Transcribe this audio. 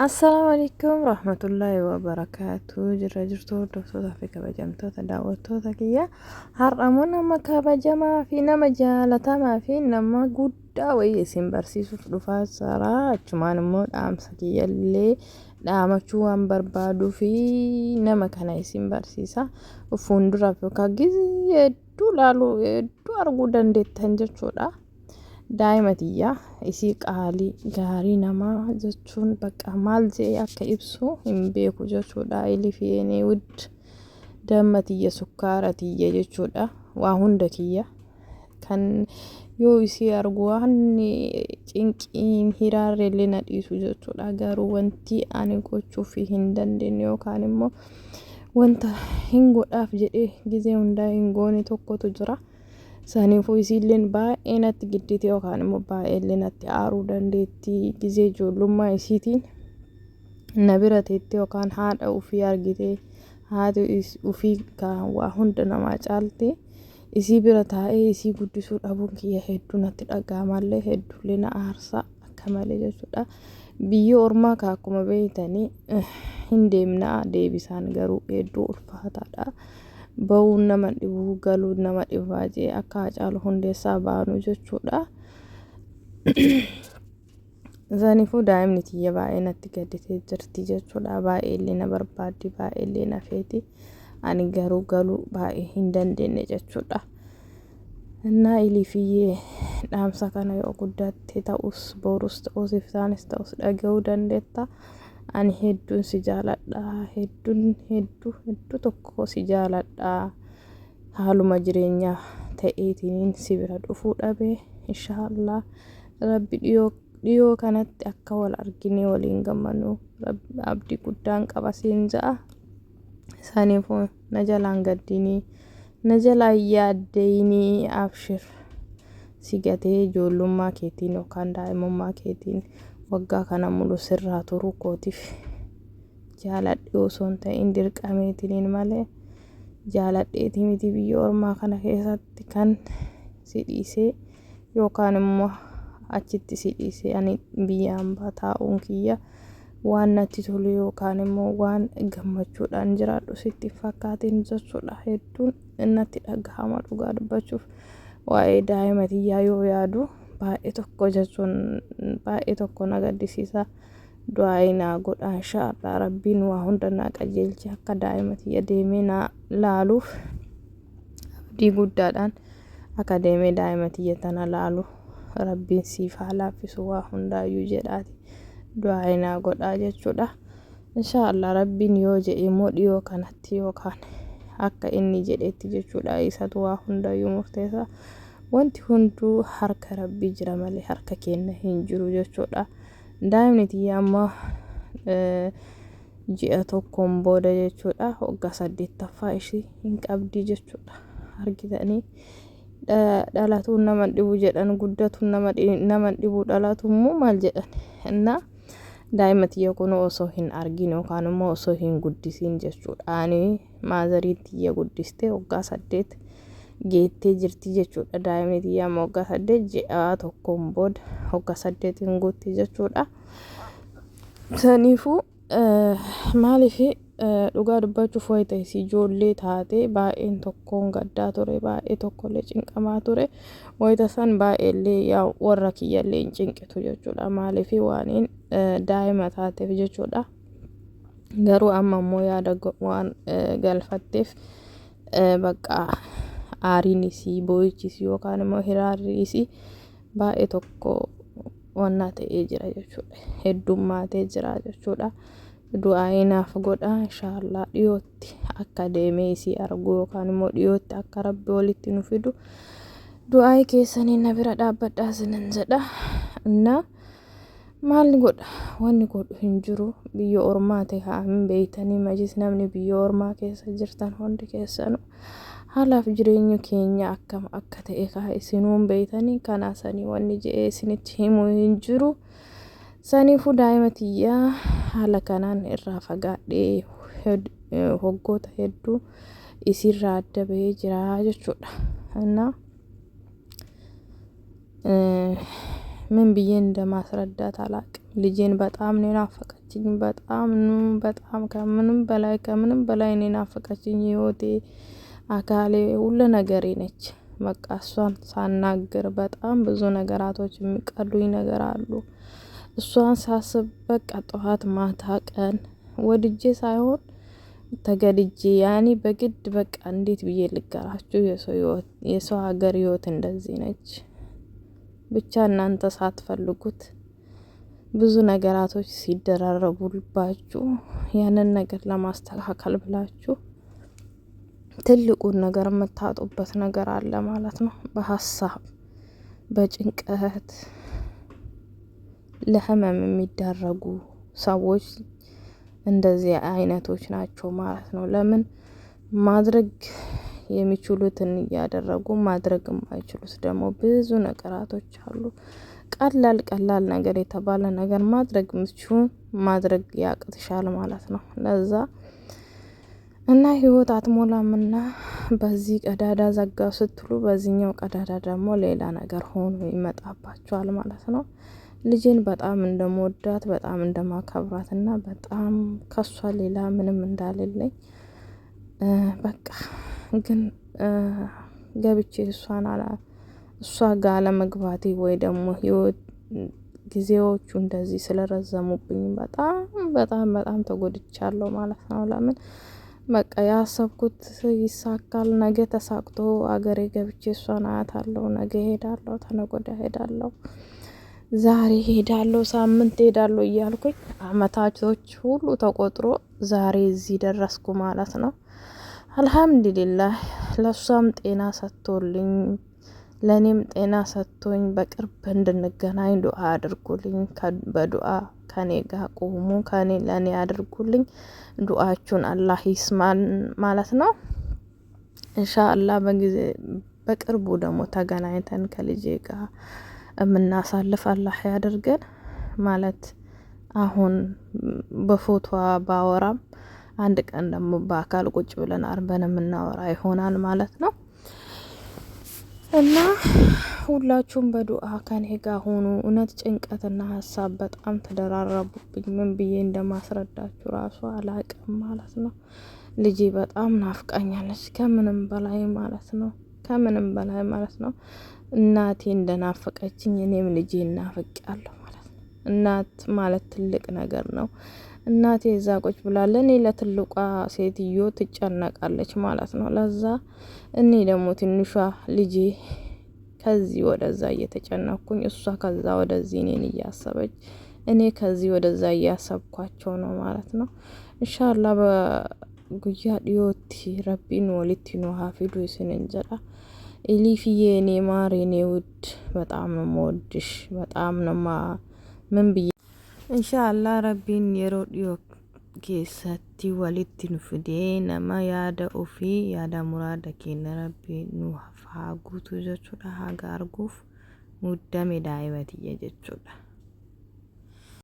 Assalaamu alaikum rahmatullahi wabarakaatu. Jirra jirtu hordoftoota fi kabajamtoota daawwattoota kiyya. Har'a immoo nama kabajamaa fi nama jaalatamaa fi nama guddaa wayii isin barsiisuuf dhufaa jira. Achumaan immoo dhaamsa kiyyallee dhaamachuu waan barbaaduu fi nama kana isin barsiisa. Fuulduraaf yookaan gizee hedduu laaluu hedduu arguu dandeettan jechuudha. Daa'ima tiyya isii qaalii gaarii namaa jechuun bakka maal je'ee akka ibsu hin beeku jechuudha. Ilifii የኔ ውድ damma tiyya, sukkaara tiyya jechuudha. Waa hunda kiyya kan yoo isii argu waan cinqiin hiraarreellee na dhiisu jechuudha. Garuu wanti ani gochuuf hin dandeenye yookaan immoo wanta hin godhaaf jedhee gizee hundaa hin goone tokkotu jira. Saniifuu isiilleen baay'ee natti giddite yookaan immoo baay'eellee natti aaruu dandeetti. Gizee ijoollummaa isiitiin na bira teettee yookaan haadha ofii argitee, haati ofii kan waa hunda namaa caalte, isii bira taa'ee isii guddisuu dhabuun kiyya hedduu natti dhaga'amallee, hedduullee na aarsa akka malee jechuudha. Biyya ormaa ka akkuma beeytanii hin deemnaa, deebisaan garuu hedduu ulfaataadha. Ba'uun nama dhibuu, galuun nama dhibaa jee akka Hacaaluu Hundeessaa baanu jechuudha. Saniifuu daa'imni tiyya baay'ee natti gadditee jirti jechuudha. Baay'ee illee na barbaaddi, baay'ee illee na feeti. Ani garuu galuu baay'ee hin dandeenye jechuudha. Innaa ilifiyyee, dhaamsa kana yoo guddatte ta'us, borus ta'us, iftaanis ta'us dhaga'uu dandeetta. Ani hedduun si jaaladha. Hedduun hedduu hedduu tokko si jaaladha. Haaluma jireenyaa ta'eetiin si bira dhufuu dhabe. Inshaallah Rabbi dhiyoo dhiyoo kanatti akka wal arginee waliin gammannu abdii guddaan qaba siin ja'a. Saniifuu na jalaan gaddinii, na jalaan yaaddeyinii, abshir. Si gatee ijoollummaa keetiin yookaan daa'imummaa keetiin waggaa kana mulu sirraa turuu kootiif jaaladhe osoo hin ta'in dirqameetiniin malee jaaladheetii miti. Biyya ormaa kana keessatti kan si dhiisee yookaan immoo achitti si dhiisee ani biyya hambaa taa'uun kiyya waan natti tolu yookaan immoo waan gammachuudhaan jiraadhu sitti hin fakkaatin jechuudha. Hedduun natti dhagahama dhugaa dubbachuuf. Waa'ee daa'ima tiyyaa yoo yaadu baay'ee tokko jechuun baay'ee tokko na gaddisiisa. Du'aa'ii naa godha. Inshaallah Rabbiin waa hunda naa qajeelche, akka daa'ima tiyya deemee naa laaluuf abdii guddaadhaan akka deemee daa'ima tiyya tana laalu Rabbiin siif haa laaffisu waa hundaayyuu jedhaati du'aa'ii naa godhaa jechuudha. Inshaallah Rabbiin yoo jedhe immoo dhiyoo kanatti yookaan akka inni jedhetti jechuudha. Isatu waa hundayyuu murteessa. Wanti hunduu harka Rabbii jira malee harka keenya hin jiru jechuudha. Daa'imni tiyya amma ji'a tokkoon booda jechuudha waggaa saddeettaffaa ishii hin qabdi jechuudha. Argitanii, dhalatuun nama dhibu jedhan, guddatuun nama dhibu, dhalatu immoo maal jedhan. Innaa daa'ima tiyya kun osoo hin argin yookaan immoo osoo hin guddisiin jechuudha. Ani maazarii tiyya guddistee waggaa 8 geettee jirti jechuudha. Daa'imni tiyya amma waggaa 8, ji'a tokkoon booda waggaa 8 hin guutti jechuudha. Saniifuu maaliif, dhugaa dubbachuuf, wayita isii ijoollee taate baay'een tokkoon gaddaa ture, baay'ee tokkollee cinqamaa ture. Wayita san baay'eellee yaa warra kiyyallee hin cinqitu jechuudha. Maaliif, waaniin daa'ima taateef jechuudha. Garuu amma immoo yaada waan galfatteef bakka aariin isii, boo'ichi isii yookaan immoo hiraarri isii baay'ee tokko wannaa ta'ee jira jechuudha. Heddummaatee jira jechuudha. Du'aa'ii naaf godha. Inshaallah dhiyootti akka deemee isii argu yookaan immoo dhiyootti akka Rabbi walitti nu fidu du'aa'ii keessanii na bira dhaabbadhaa isinan jedha. Innaa maal godha, wanni godhu hin jiru. Biyya ormaa ta'e haa hin beeytanii majis, namni biyya ormaa keessa jirtan hundi keessanu haalaaf jireenya keenya akkam akka ta'e kaa isinuu hin beeytanii. Kanaa sanii wanni je'ee isinitti himu hin jiru. Saniifuu daa'ima tiyyaa haala kanaan irraa fagaadhee waggoota hedduu isiirraa adda bahee jira jechuudha. Innaa ምን ብዬ እንደማስረዳት አላቅም። ልጄን በጣም ነው የናፈቀችኝ። በጣም በጣም ከምንም በላይ ከምንም በላይ ነው የናፈቀችኝ። ህይወቴ፣ አካሌ፣ ሁሉ ነገሬ ነች። በቃ እሷን ሳናግር በጣም ብዙ ነገራቶች የሚቀሉኝ ነገር አሉ። እሷን ሳስብ በቃ ጠዋት ማታ ቀን ወድጄ ሳይሆን ተገድጄ ያኔ በግድ በቃ እንዴት ብዬ ልገራችሁ? የሰው ሀገር ህይወት እንደዚህ ነች። ብቻ እናንተ ሳትፈልጉት ብዙ ነገራቶች ሲደራረቡባችሁ ያንን ነገር ለማስተካከል ብላችሁ ትልቁን ነገር የምታጡበት ነገር አለ ማለት ነው። በሀሳብ በጭንቀት ለህመም የሚዳረጉ ሰዎች እንደዚህ አይነቶች ናቸው ማለት ነው። ለምን ማድረግ የሚችሉትን እያደረጉ ማድረግ የማይችሉት ደግሞ ብዙ ነገራቶች አሉ። ቀላል ቀላል ነገር የተባለ ነገር ማድረግ ምችውን ማድረግ ያቅትሻል ማለት ነው። ለዛ እና ህይወት አትሞላምና በዚህ ቀዳዳ ዘጋው ስትሉ በዚህኛው ቀዳዳ ደግሞ ሌላ ነገር ሆኖ ይመጣባቸዋል ማለት ነው። ልጄን በጣም እንደምወዳት በጣም እንደማከብራት እና በጣም ከሷ ሌላ ምንም እንዳሌለኝ በቃ ግን ገብቼ እሷን እሷ ጋር አለመግባቴ ወይ ደግሞ ህይወት ጊዜዎቹ እንደዚህ ስለረዘሙብኝ በጣም በጣም በጣም ተጎድቻለሁ ማለት ነው። ለምን በቃ ያሰብኩት ይሳካል፣ ነገ ተሳክቶ አገሬ ገብቼ እሷን አያታለሁ፣ ነገ ሄዳለሁ፣ ተነገ ወዲያ ሄዳለሁ፣ ዛሬ ሄዳለሁ፣ ሳምንት ሄዳለሁ እያልኩኝ አመታቶች ሁሉ ተቆጥሮ ዛሬ እዚህ ደረስኩ ማለት ነው። አልሐምዱሊላህ ለእሷም ጤና ሰጥቶልኝ ለእኔም ጤና ሰጥቶኝ በቅርብ እንድንገናኝ ዱአ አድርጉልኝ። በዱአ ከኔ ጋር ቁሙ፣ ከኔ ለእኔ አድርጉልኝ። ዱአችሁን አላህ ይስማን ማለት ነው። ኢንሻአላህ በጊዜ በቅርቡ ደግሞ ተገናኝተን ከልጄ ጋር የምናሳልፍ አላህ ያደርገን። ማለት አሁን በፎቷ ባወራም አንድ ቀን ደግሞ በአካል ቁጭ ብለን አርበን የምናወራ ይሆናል ማለት ነው። እና ሁላችሁም በዱአ ከኔ ጋር ሆኑ። እውነት ጭንቀትና ሀሳብ በጣም ተደራረቡብኝ። ምን ብዬ እንደማስረዳችሁ ራሱ አላቅም ማለት ነው። ልጄ በጣም ናፍቃኛለች ከምንም በላይ ማለት ነው። ከምንም በላይ ማለት ነው። እናቴ እንደናፈቀችኝ እኔም ልጄ እናፍቄያለሁ ማለት ነው። እናት ማለት ትልቅ ነገር ነው። እናቴ እዛ ቁጭ ብላለ እኔ ለትልቋ ሴትዮ ትጨነቃለች ማለት ነው። ለዛ እኔ ደግሞ ትንሿ ልጄ ከዚህ ወደዛ እየተጨነኩኝ፣ እሷ ከዛ ወደዚህ እኔን እያሰበች፣ እኔ ከዚህ ወደዛ እያሰብኳቸው ነው ማለት ነው። ኢንሻአላህ በ guyyaa dhiyootti Rabbiin walitti nu haa fidu isinin jedha። ኢሊፍዬ እኔ ማር የኔ ውድ በጣም ነው የምወድሽ፣ በጣም ነው ምን ብዬ ኢንሻአላህ Rabbiin yeroo dhiyoo keessatti walitti nu fidee nama yaada ofii yaada muraada keenya Rabbi nu haa guutu jechuudha. Haga arguuf muddame daa'ima tiyya jechuudha.